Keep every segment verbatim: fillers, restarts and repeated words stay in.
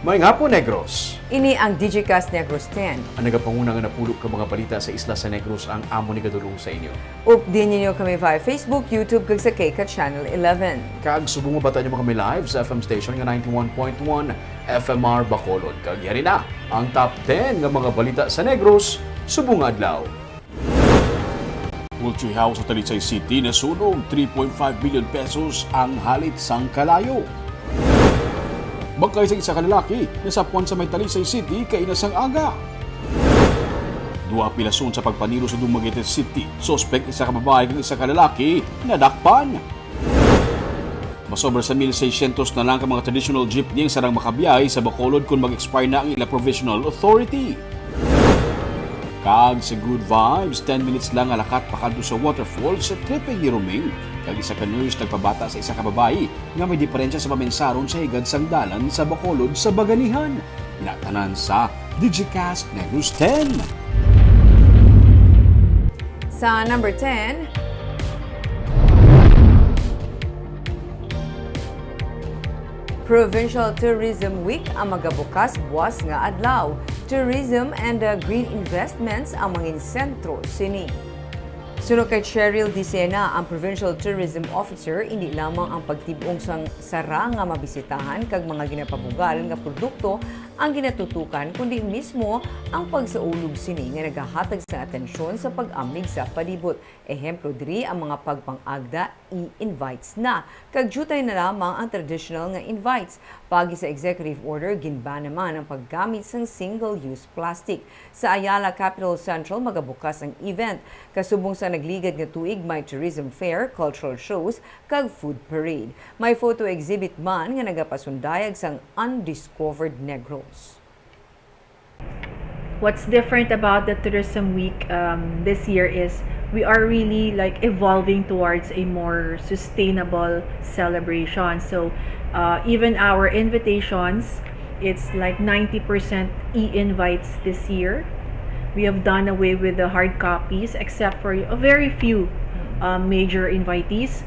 Maayong hapon, Negros. Ini ang Digicast Negros ten. Ang nagapanguna nga napulo ka mga balita sa isla sa Negros ang amo ni gadulong sa inyo. Updi ninyo kami via Facebook, YouTube, kag sa K CAT Channel eleven. Kag subong nga bata-an nyo kami live sa F M station nga ninety-one point one F M R Bacolod. Kag yari na ang top ten nga mga balita sa Negros subong nga adlaw. Poultry house sa Talisay City nasunog, three point five million pesos ang halit sang kalayo. Bangkay sa isa ka lalaki nasapwan sa may Talisay City kaina sang aga. Duha pilason sa pagpaniro sa Dumaguete City, suspek isa ka babayi kag isa ka lalaki nadakpan. Masobra sa mil seiscientos na lang ka mga traditional jeepney ang sarang makabiyahe sa Bacolod kon mag-expire na ang ila provisional authority. Kag sa Good Vibes, ten minutes lang nga lakat pakadto sa waterfall sa Tripe Giroming, kag isa ka nurse nagpabata sa isa ka babayi nga may diperensya sa pamensaron sa higad sang dalan sa Bacolod sa Baganihan. Ina tanan sa Digicast Negros ten. Sa number ten, Provincial Tourism Week ang magabukas buwas nga adlaw. Tourism and uh, green investments ang mangin sentro sini. Suno kay Cheryl Dicena, ang Provincial Tourism Officer, indi lamang ang pagtib-ong sang sara nga mabisitahan kag mga ginapabugal nga produkto ang ginatutukan, kundi mismo ang pagsaulog sini nga nagahatag sang atensyon sa pag-amlig sa palibot. Ehemplo diri ang mga pagpang-agda e-invites na, kag diutay na lamang ang traditional nga invites. Paagi sa executive order, ginban naman ang paggamit sang single-use plastic. Sa Ayala Capital Central, magabukas ang event. Kasubong sa nagligad nga tuig, may tourism fair, cultural shows, kag food parade. May photo exhibit man nga nagapasundayag sang undiscovered Negros. What's different about the Tourism Week um, this year is we are really like evolving towards a more sustainable celebration. So uh, even our invitations, it's like ninety percent e-invites this year. We have done away with the hard copies except for a very few uh, major invitees.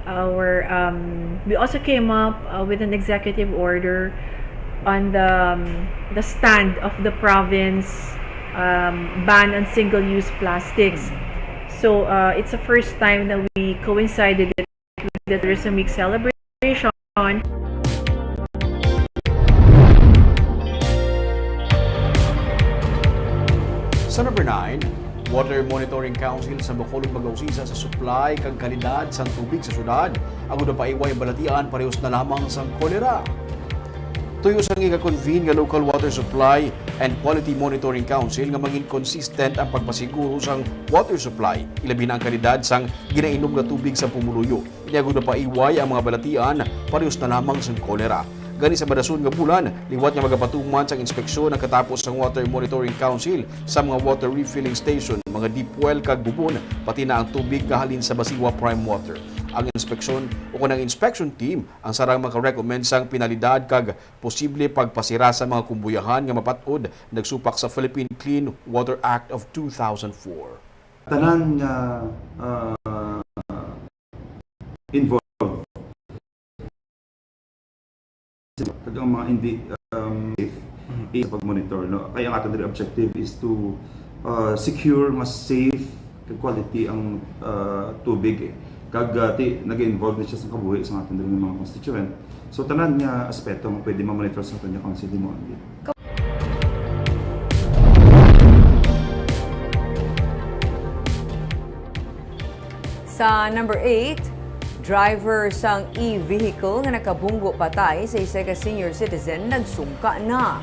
Our um, we also came up uh, with an executive order on the um, the stand of the province um, ban on single-use plastics. So uh, it's the first time that we coincided it with the Tourism Week celebration. Sa number nine, Water Monitoring Council sa Bacolod mag-ausisa sa supply kag kalidad sang tubig sa syudad, agud mapaiway ang balatian parehos na lamang sang kolera. Tuyo sa nga convene nga Local Water Supply and Quality Monitoring Council nga mangin consistent ang pagpasiguro sang water supply, ilabi na ang kalidad sang ginainom nga tubig sa pumuluyo. Niagod na paiway ang mga balatian, parehos na lamang sang kolera. Gani sa madason nga bulan, liwat nga magapatuman sang inspeksyon ang katapos sang Water Monitoring Council sa mga water refilling station, mga deep well kag bubon, pati na ang tubig nga halin sa Basiwa Prime Water. Ang inspeksyon ukon ang inspection team ang sarang maka-recommend sang penalidad kag posible pagpasira sa mga kumbuyahan nga mapat-od nagsupak sa Philippine Clean Water Act of two thousand four. Tanan nga ah, involved. Kag ang mga hindi um, safe sa pag-monitor, no? Kaya ang aton diri objective is to uh, secure mas safe kag quality ang uh, tubig, eh. Kag uh, ti, nag-involve na siya sa kabuhi sa aton diri nga mga constituent. So tanan nga aspeto nga pwede ma-monitor sa aton nga council, di mo ang Sa number eight, driver sang e-vehicle nga nakabunggo patay sa isa ka senior citizen nagsungka na.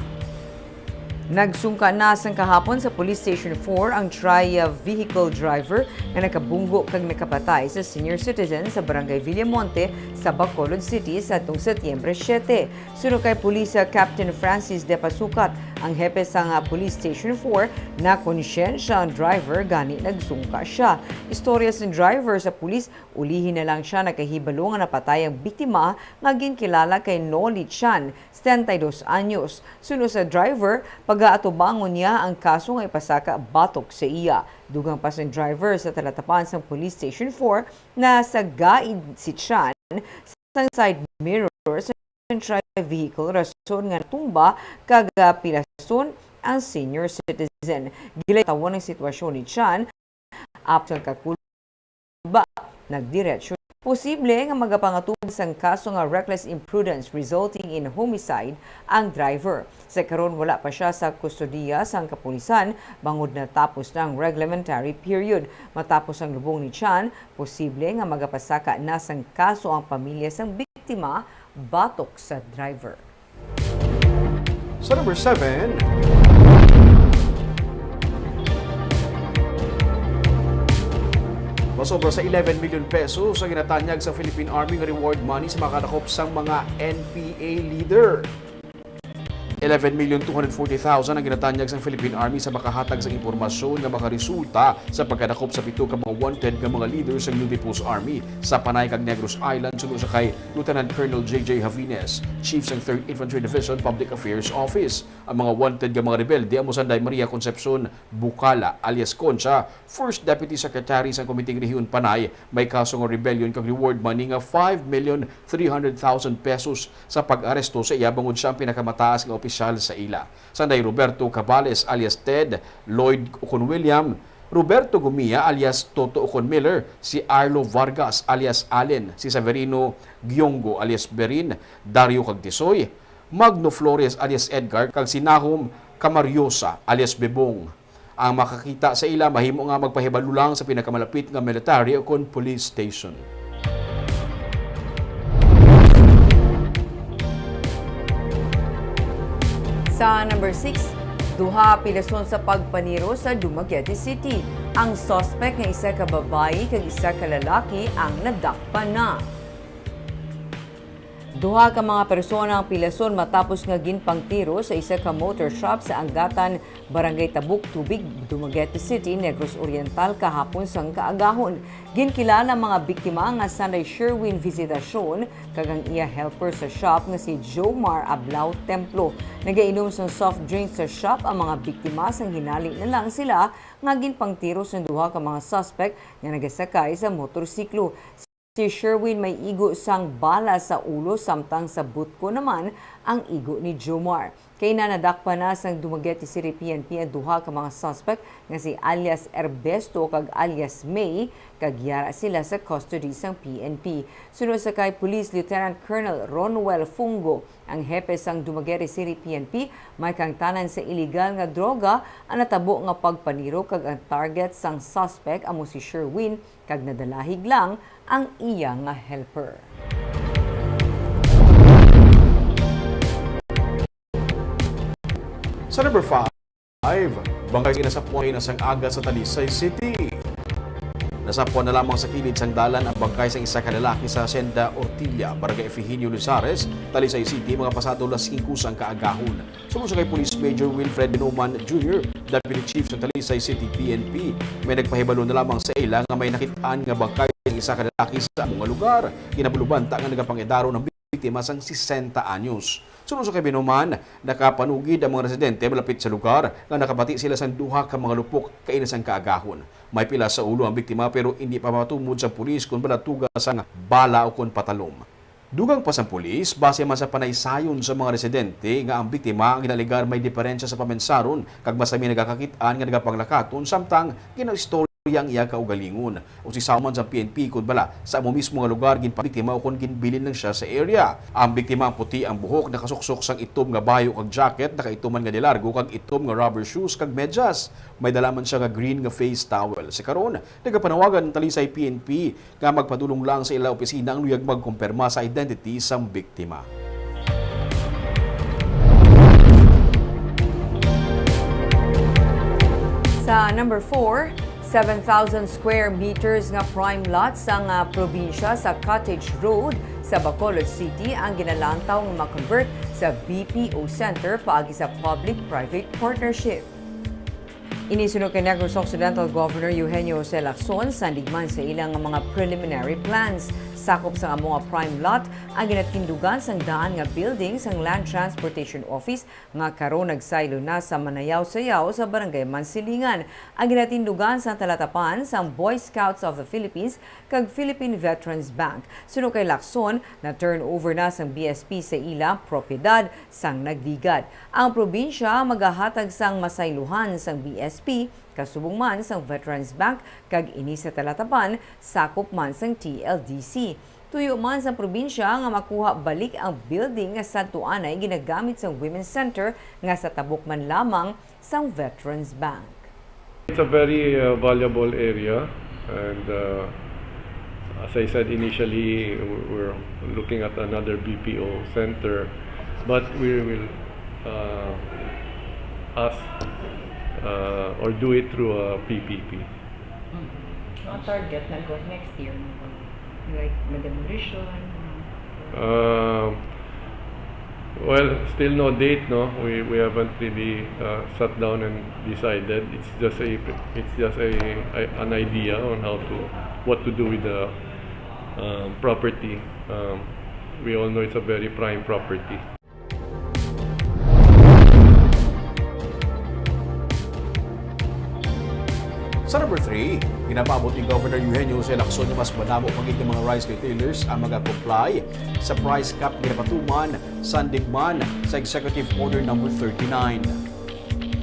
Nagsungka na sang kahapon sa Police Station four ang Triya vehicle driver nga nakabunggo kag nakapatay sa senior citizen sa Barangay Villamonte sa Bacolod City sadtong Setyembre siete. Suno kay Pulis Captain Francis De Pasukat, ang hepe sang Police Station four, nakonsyensya ang driver gani nagsungka sia. Istorya sang driver sa pulis, ulihi na lang sia nakahibalo nga napatay ang biktima nga ginkilala kay Noli Chan, setenta y dos anyos. Suno sa driver, pagaatubangon niya ang kaso nga ipasaka batok sa iya. Dugang pa sang driver sa talatapan sang Police Station four, nasagaid si Chan sang side mirror sa Try vehicle rason nga natumba kag, ah, pilason ang senior citizen. Gilatawan ang sitwasyon ni Chan, apsan kakulba nagdiretso. Posible nga magapangatubang sang kaso nga reckless imprudence resulting in homicide ang driver. Sa karon, wala pa siya sa kustodiya sang kapulisan bangod natapos na ang reglementary period. Matapos ang lubong ni Chan, posible nga magapasaka na sang kaso ang pamilya sang biktima batok sa driver. Sa number seven, masobra sa eleven million pesos ang ginatanyag sa Philippine Army nga reward money sa makadakop sang mga N P A leader. Eleven million two hundred forty thousand ang ginatanyag sang Philippine Army sa makahatag sang impormasyon nga makaresulta sa pagkadakop sa pito ka mga wanted nga mga leader sang Leyte People's Army sa Panay kag Negros Island, suno sa kay Lieutenant Colonel J J Javines, Chief sang Third Infantry Division Public Affairs Office. Ang mga wanted nga mga rebelde amo sanday Maria Concepcion Bucala alias Concha, First Deputy Secretary sang Komiteng Rehiyon Panay, may kaso nga rebellion kag reward money nga five million three hundred thousand pesos sa pag-aresto sa iya bangod siya ang pinakamataas nga opisyal sa ila. Sanday Roberto Cabales alias Ted, Lloyd Ukon William, Roberto Gumia alias Toto Ukon Miller, si Arlo Vargas alias Allen, si Severino Giongo alias Berin, Dario Cagtisoy, Magno Flores alias Edgar, kag si Nahum Camariosa alias Bebong. Ang makakita sa ila mahimo nga magpahibalo lang sa pinakamalapit nga military ukon police station. Sa number six, duha pilason sa pagpaniro sa Dumaguete City. Ang suspect nga isa ka babayi kag isa ka lalaki ang nadakpan na. Duha ka mga persona ang pilason matapos nga ginpangtiro sa isa ka motor shop sa Anggatan, Barangay Tabuk Tubig, Dumaguete City, Negros Oriental, kahapon sang kaagahon. Ginkilala ang mga biktima nga sanday Sherwin Visitacion kag ang iya helper sa shop nga si Jomar Ablao Templo. Nagainom sang soft drink sa shop ang mga biktima sang hinali na lang sila nga ginpangtiro sang duha ka mga suspect nga nagasakay sa motorsiklo. Si Sherwin may igo sang bala sa ulo, samtang sa butko naman ang igo ni Jomar. Kay na nadakpan na sang Dumaguete City P N P ang duha ka mga suspect nga si alias Erbesto kag alias May, kag yara sila sa custody sang P N P. Suno sa kay Police Lieutenant Colonel Ronwell Fungo, ang hepe sang Dumaguete City P N P, may kahangtanan sa iligal nga droga ang natabo nga pagpaniro, kag ang target sang suspect amo si Sherwin, kag nadalahig lang ang iya nga helper. Sa number five, bangkay sa inasapuan na sang aga sa Talisay City. Nasapuan na lamang sa kilid sang dalan ang bangkay sang isa ka lalaki sa Hacienda Ortilla, Barangay Efigenia Luzares, Talisay City, mga pasado las singko sang kaagahon. Suno sa kay Police Major Wilfred Binoman Junior, Deputy Chief sa Talisay City P N P, may nagpahibalo na lamang sa ila nga may nakit-an nga bangkay sang isa ka lalaki sa amo nga lugar. Ginabulubanta nga nagapangidaron ang biktima sang sesenta anyos. Suno sa kay Binoman, nakapanugid ang mga residente malapit sa lugar nga nakabati sila sang duha ka mga lupok kaina sang kaagahon. May pila sa ulo ang biktima pero indi pa matumod sa pulis kon bala tuga sang bala o kon patalom. Dugang pa sang pulis, base man sa panaysayon sa mga residente nga ang biktima ang ginalegar may diferensya sa pamensaron kag masami nagakakit-an nga nagapanglakaton samtang ginaistorya ang iya kaugalingon. Usisaw man sa P N P kon bala sa amo mismo nga lugar ginpabiktima o kon ginbilin lang siya sa area. Ang biktima ang puti ang buhok, nakasuksok sang itom nga bayo kag jacket, nakaituman nga de largo kag itom nga rubber shoes kag medyas. May dala man siya nga green nga face towel. Sa karon, nagapanawagan ang Talisay P N P nga magpadulong lang sa ila opisina ang luyag magkumpirma sa identity sang biktima. Sa number four, seven thousand square meters nga prime lot sang, ah, probinsya sa Cottage Road sa Bacolod City ang ginalantaw nga ma-convert sa B P O Center paagi sa public-private partnership. Ini suno kay Negros Occidental Governor Eugenio Jose Lacson, sandig man sa ilang mga preliminary plans. Sakop sang amo nga prime lot ang ginatindugan sang daan nga building sang Land Transportation Office nga karon nagsaylo na sa Manayaw-Sayaw sa Barangay Mansilingan. Ang ginatindugan sang talatapan sang Boy Scouts of the Philippines kag Philippine Veterans Bank. Suno kay Lacson, na-turnover na sang B S P sa ila propiedad sang nagligad. Ang probinsya magahatag sang masaylohan sang B S P, kasubong man sang Veterans Bank, kag ini sa talatapan sakop man sang T L D C. Tuyo man sang probinsya nga makuha balik ang building nga sadto anay ginagamit sang Women's Center nga sa tabok man lamang sang Veterans Bank. It's a very uh, valuable area, and uh, as I said initially, we- we're looking at another B P O center, but we will uh, ask uh, or do it through a P P P. Ang target na go next year, like, demolition? Uh, well, still no date, no. We we haven't really uh, sat down and decided. It's just a it's just a, a an idea on how to what to do with the um, property. Um, we all know it's a very prime property. Sa number three, ginapaabot ni Governor Eugenio Jose Lacson nga mas madamo pa gid nga mga rice retailers ang maga-comply sa price cap nga ginapatuman sandig man sa Executive Order Number thirty-nine.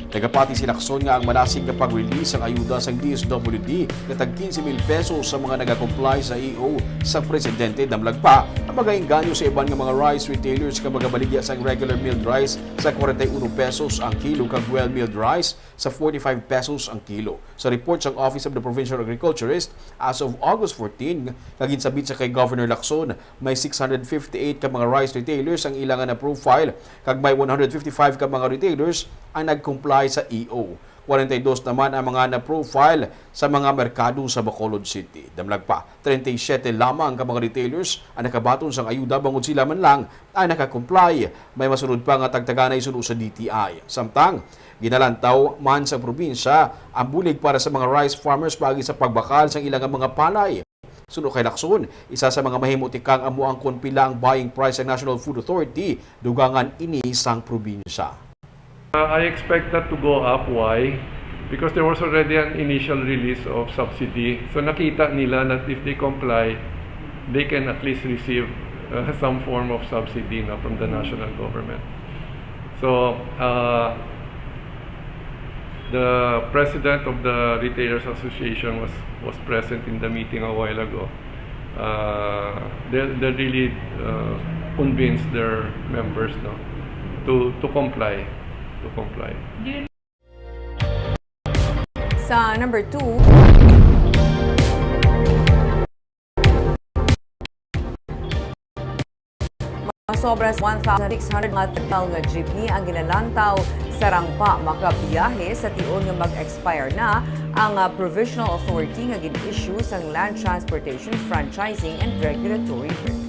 Nagapati si Lacson nga ang malasig nga pag-release sang ayuda sang D S W D nga tag quince mil pesos sa mga nagakomply sa E O sa Presidente damlag pa ang magaengganyo sa iban nga mga rice retailers nga magabaligya sang regular milled rice sa forty-one pesos ang kilo kag well milled rice sa forty-five pesos ang kilo. Sa report sang Office of the Provincial Agriculturist, as of August fourteen, nga ginsabit sa kay Governor Lacson, may six hundred fifty-eight ka mga rice retailers ang ila nga na-profile, kag may one hundred fifty-five ka mga retailers ang nag-comply sa E O. Forty-two naman ang mga na-profile sa mga merkado sa Bacolod City. Damlag pa, treinta y siete lamang ka mga retailers ang nakabaton sang ayuda bangod sila man lang ang naka-comply. May masunod pa nga tagtaganay suno sa D T I. Samtang, ginalantaw man sa probinsya ang bulig para sa mga rice farmers paagi sa pagbakal sang ila nga mga palay. Suno kay Lacson, isa sa mga mahimo tikang amo ang kon pila ang buying price sang National Food Authority dugangan ini sang probinsya. Uh, I expect that to go up. Why? Because there was already an initial release of subsidy. So nakita nila that if they comply, they can at least receive uh, some form of subsidy na from the national government. So uh, the president of the Retailers Association was was present in the meeting a while ago. Uh, they they really uh, convince their members, no, to to comply, to comply. Sa number two, masobra sa one thousand six hundred nga terminal nga jeepney ang ginalantaw sa Rangpa makabiyahe sa tion nga mag-expire na ang ah, provisional authority nga gin-issue sang Land Transportation Franchising and Regulatory Board.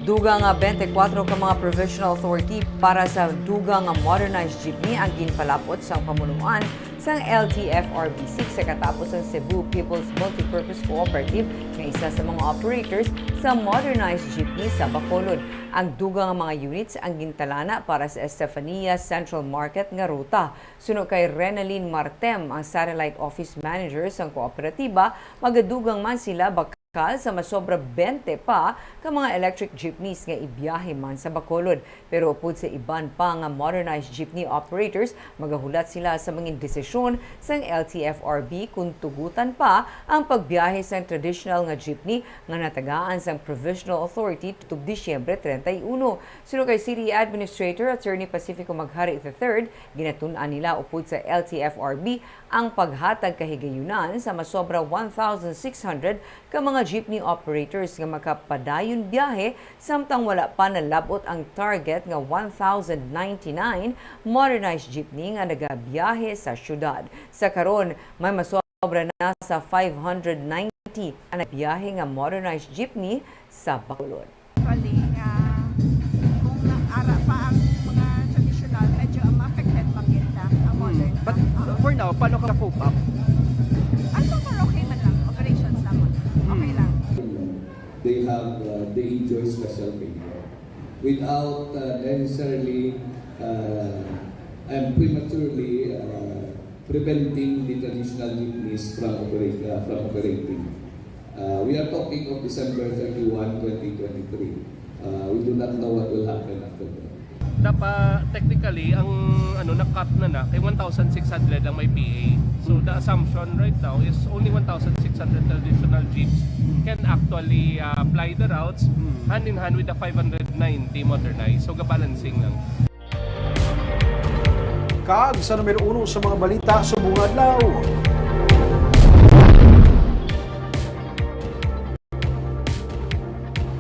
Dugang nga twenty-four ka mga provisional authority para sa dugang nga modernized jeepney ang ginpalab-ot sang pamunuan sang L T F R B six sa katapos ang Cebu People's Multipurpose Cooperative nga isa sa mga operators sa modernized jeepney sa Bacolod. Ang dugang nga mga units ang gintalana para sa Estefania Central Market nga ruta. Suno kay Renalyn Martem, ang satellite office manager sang kooperatiba, magadugang man sila bakal sa masobra twenty pa ka mga electric jeepneys nga ibiyahe man sa Bacolod. Pero upod sa iban pa nga modernized jeepney operators, magahulat sila sa mga desisyon sang L T F R B kon tugutan pa ang pagbiyahe sang traditional nga jeepney nga natagaan sang provisional authority tubtob Disyembre treinta y uno. Suno kay City Administrator Attorney Pacifico Maghari the third, ginatun-an nila upod sa L T F R B ang paghatag kahigayunan sa masobra one thousand six hundred ka mga jeepney operators nga makapadayon biyahe, samtang wala pa nalab-ot ang target nga one thousand ninety-nine modernized jeepney nga nagabiyahe sa syudad. Sa karon, may masobra na sa five hundred ninety ang nagbiyahe nga modernized jeepney sa Bacolod. Actually, nga kung na- ara pa ang mga traditional, medyo ang affected pa gid na ang modern. But for now, paano ka cope up? Ah, so far okay man lang. Operations lang. Okay lang. They have, uh, they enjoy special favor without, uh, necessarily, uh, and prematurely, uh, preventing the traditional jeepneys from operate-, uh, from operating. Uh, we are talking of December thirty-one, twenty twenty-three. Uh, we do not know what will happen after that. Dapa, technically, ang, ano, na-cut na na, kay one thousand six hundred ang may P A. So, the assumption right now is only one thousand six hundred traditional jeeps can actually, uh, ply the routes, hand in hand with the five hundred ninety modernized. So, ga-balancing lang. Kag sa numero uno sa mga balita subong nga adlaw.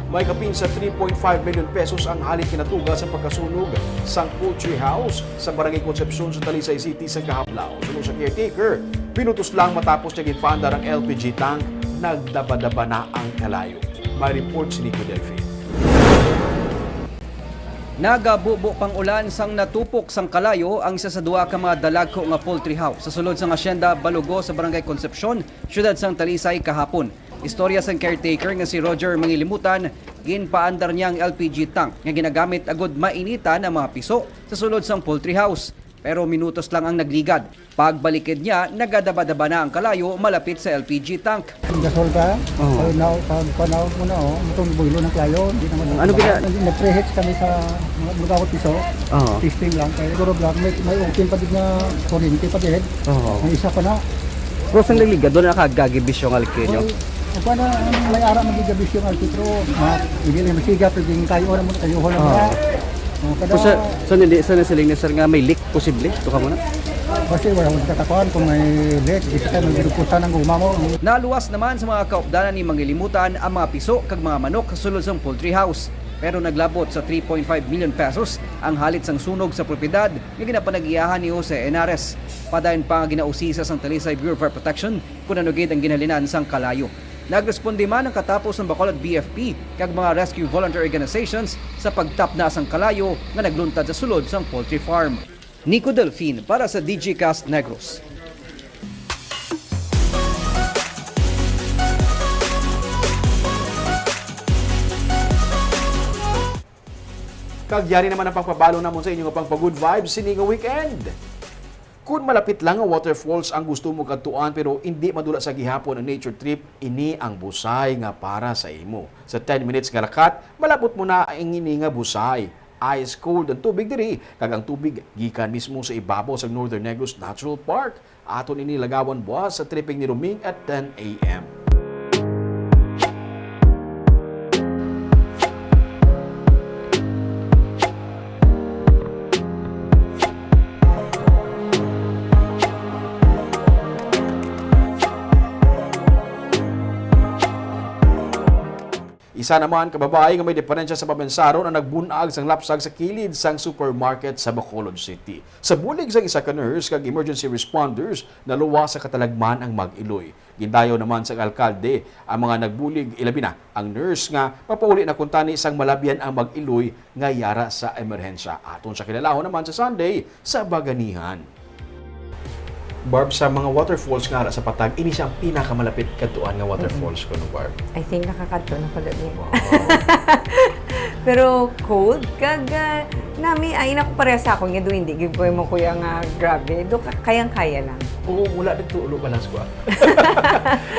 May kapin sa three point five million pesos ang halit kinatuga sa pagkasunog sang poultry house sa Barangay Concepcion sa Talisay City sa kahapon. Suno sa caretaker, minutos lang matapos niya ginpaandar ang L P G tank, nagdabadaba na ang kalayo. May report si Nico Delfin. Nagabubo pang ulan sang natupok sang kalayo ang isa sa duha ka mga dalagko nga poultry house sa sulod sang Hacienda Balugo sa Barangay Concepcion, siyudad sang Talisay kahapon. Istorya sang caretaker nga si Roger Mangilimutan, ginpaandar niya ang L P G tank nga ginagamit agud mainitan ang mga piso sa sulod sang poultry house. Pero minutos lang ang nagligad. Pagbalikid niya, nagadabadaba na ang kalayo malapit sa L P G tank. Ang gasol ka? Oo. Pag nao-, pag panaw mo na, oh, itong buhilo ng kalayo, hindi naman. Ano gina- Nag-, nag-preheat kami sa mga lugaw at piso. Oo. Testing lang. Kaya siguro lang, may, may open pa din na kuryente pa din. Oo. Ang isa pa na. Pero sang nagligad, doon nakagagibis yung alkinyo? Well, ang pa na, ang may ara magigabis yung alkitro, ma-, hindi na masiga, pero yung kayo na mo, kayo na mo. Oo. Oh, kada So, sa, sa, nili-, sa nasiling ni sir nga may leak, posible? Ito ka muna. Kasi wala akong katakuan kung may leak, isa ka, may ginupusan ang guma mo. Naluwas naman sa mga kaupdanan ni Mangilimutan ang mga piso kag mga manok sa sulod sang poultry house. Pero naglabot sa three point five million pesos ang halit sang sunog sa propiedad nga ginapanag-iyahan ni Jose Henares. Padayon pa nga ginausisa sang Talisay Bureau of Fire Protection kung ano gid ang ginhalinan sang kalayo. Nagresponde man ang katapos sang Bacolod B F P kag mga rescue volunteer organizations sa pagtapna sang kalayo nga nagluntad sa sulod sang poultry farm. Nico Delfin para sa D J Cast Negros. Kag yari naman ang pagpabalo namon sa inyo nga pang pa-good vibes sini nga weekend. Kun malapit lang nga waterfalls ang gusto mo kadtuan pero indi madula sa gihapon ang nature trip, ini ang Busay nga para sa imo. Sa ten minutes nga lakat, malabot mo na ang ini nga Busay. Ice cold ang tubig diri, kag ang tubig gikan mismo sa ibabaw sa Northern Negros Natural Park. Aton ini lagawan buas sa tripping ni Roming at ten A M. Isa naman ka babayi nga may depresya sa pamensaron ang nagbun-ag sang lapsag sa kilid sang supermarket sa Bacolod City. Sa bulig sang isa ka nurse kag emergency responders, naluwas sa katalagman ang mag-iloy. Gindayaw naman sang alkalde ang mga nagbulig, ilabi na ang nurse nga mapauli na kuntani sang malabyan ang mag-iloy nga yara sa emerhensya. Aton sa kilalahon naman sa Sunday sa Baganihan. Barb, sa mga waterfalls nga ara sa Patag, ini siya ang pinakamalapit kadtuan nga waterfalls kuno, Barb? I think nakakadto na pala niya. Wow. Pero cold, kag, ah, nami, ay, naku, pareha sa akon nga do, hindi gyud ko mo kuya nga grabe. Do, ka-, kayang-kaya lang. Oo, wala nagtulo balas ko, ah.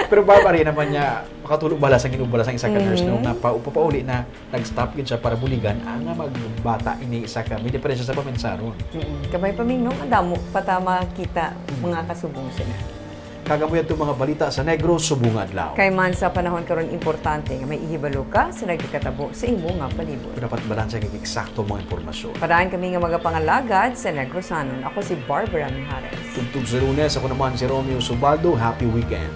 Pero, Barb, ari naman niya, makatulo balas ang inubalas ang isa ka nurse, no, nga pa-, papauli na nag-stop gyud siya para buligan ang nga magbata ini isa ka may depresya sa pamensaron. Mm-mm. Kabay pa mi, no? Ang damo pa ta makita, mga kasubong sila. Kag amo yadto mga balita sa Negros subong adlaw. Kay man sa panahon karon, importante nga may ihibalo ka sa nagakatabo sa imo nga palibot. Dapat balanse kag eksakto mga impormasyon. Padaan kami nga magapangalagad sa Negrosanon. Ako si Barbara Mijares. Tubtob sa Lunes, ako naman si Romeo Subaldo. Happy weekend.